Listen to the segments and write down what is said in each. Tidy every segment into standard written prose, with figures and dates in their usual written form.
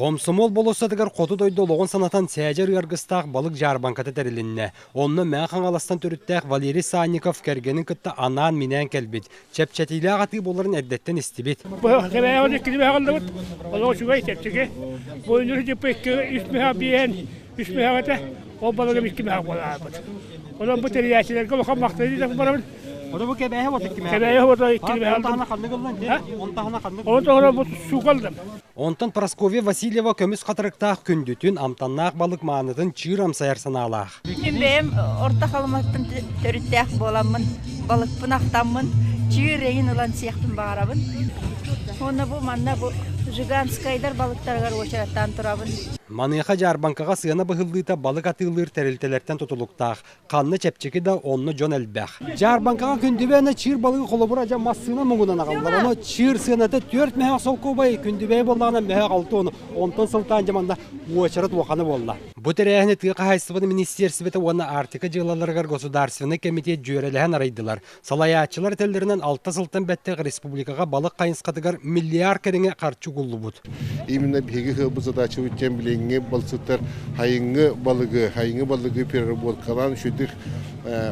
Хомсомуол болуоссатыгар хоту дойду олоҕун санатан сээдьэр ыаргыстаах балык дьаарбаҥката тэрилиннэ. Онно Мэҥэ Хаҥаластан төрүттээх Валерий Санников кэргэнин кытта анаан-минээн кэлбит. Чэпчэтиилээх атыы буоларын эрдэттэн истибит. Кэбээҕин иккини бэҕэллэбит. Олох үчүгэй чэпчэки. Бу үнүр дьыппа икки үс мөһөөх биэһэн үс мөһөөх этэ. Ол балыгым икки мөһөөх буолаабыт. Онон бу тэрийээччилэргэ улахан махтаныы барабын. Ону бу кэбээһи вот икки мөһөөх. Кэбээһи вот икки мөһөөх. Онтаһына ханнык ыллан? Онтаһына ханнык? Онтаһына бу суука ыллым. Онтон Прасковья Васильева көмүс хатырыктаах күндүтүн, амтаннаах балык маанытын чыыр амсайар санаалаах. Мин бэйэм Орто Халыматтан төрүттээх буоламмын, балыкпын ахтаммын, чыыр эҥин ылан сиэхпин баҕарабын. Уонна бу манна бу Жиганскайдар балыктарыгар уочараттаан турабын. Маныаха дьаарбаҥкаҕа сыана быһыллыыта балык атыылыыр тэрилтэлэртэн тутулуктаах. Ханна чэпчэки да, онно дьон элбэх. Дьаарбаҥкаҕа күндүбээнэ чыыр балыгы холобура дьэ массыына муҥунан аҕаллар. Ону чыыр сыаната 4 мөһөөх солкуобай, күндүбэйэ буоллаҕына мөһөөх 6 уон. Онтон сылтаан дьэ манна уочарат улахана буолла. Бу тэрээһини тыа хаһаайыстыбатын министиэрсибэтэ уонна Арктика дьыалаларыгар государственнай кэмитиэт дьүөрэлэһэн арыйдылар. Салайааччылар этэллэринэн алта сылтан бэттэх республикаҕа балык хайысхатыгар миллиард кэриҥэ харчы угуллубут. Именно биһиги ыһыабыт задачабыт диэн билиҥҥи балсыттар хайыҥҥы балыгы, хайыҥҥы балыгы переработкалаан үчүгдүк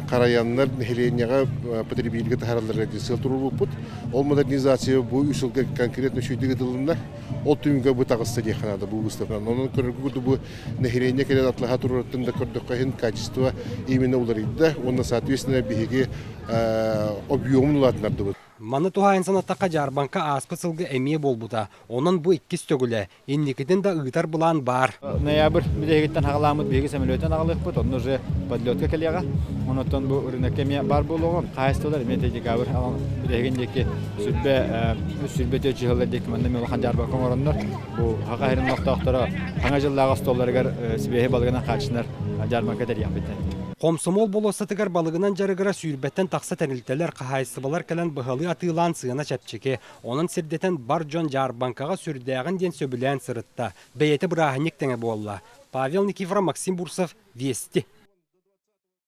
харайаннар нэһилиэнньэҕэ потребителгэ таһааралларыгар диэн сыал туруорбуппут. Ол модернизация бу үс сылга конкретно үчүгдүк ытылынна. Ол түмүгэ бу таҕыста диэххэ наада бу выставканан. Онон көрөргө курдук бу нэһилиэнньэ кэлэн атлаһа турарыттан да көрдөххө иһин качество именно уларыйда уонна соответственно биһиги объемун улаатыннардыбыт. Маны туһаайан санаттахха дьаарбаҥка ааспыт сылга эмиэ буолбута. Онон бу иккис төгүлэ. Инникитин да ыытар былаан баар. Ноябрь бүтэһигиттэн хаҕаламмыт биһиги самолетан аҕалыахпыт, онно уже подлетка кэлиэҕэ. Онон бу рынокка эмиэ баар буолуоҕа. Хаһаайыстыбалар эмиэ декабрь бүтэһигин диэки сүрбэ сүрбэ чыһыллар диэки манна эмиэ улахан дьаарбаҥка оҥороннор бу Саха сирин олохтоохторо Саҥа дьыллааҕы остуолларыгар сибиэһэй балыгынан хааччынар дьаарбаҥка тэрийиэхпит. Хомсомуол болуоссатыгар балыгынан дьарыгыра сүүрбэттэн тахса тэрилтэлэр, хаһаайыстыбалар кэлэн быһалыы атыылаан сыана чэпчэки. Онон сирдэтэн бар дьон дьаарбаҥкаҕа сүрдээҕин диэн сөбүлээн сырытта. Бэйэтэ бырааһынньык тэҥэ буолла. Павел Никифоров, Максим Бурцев, Вести.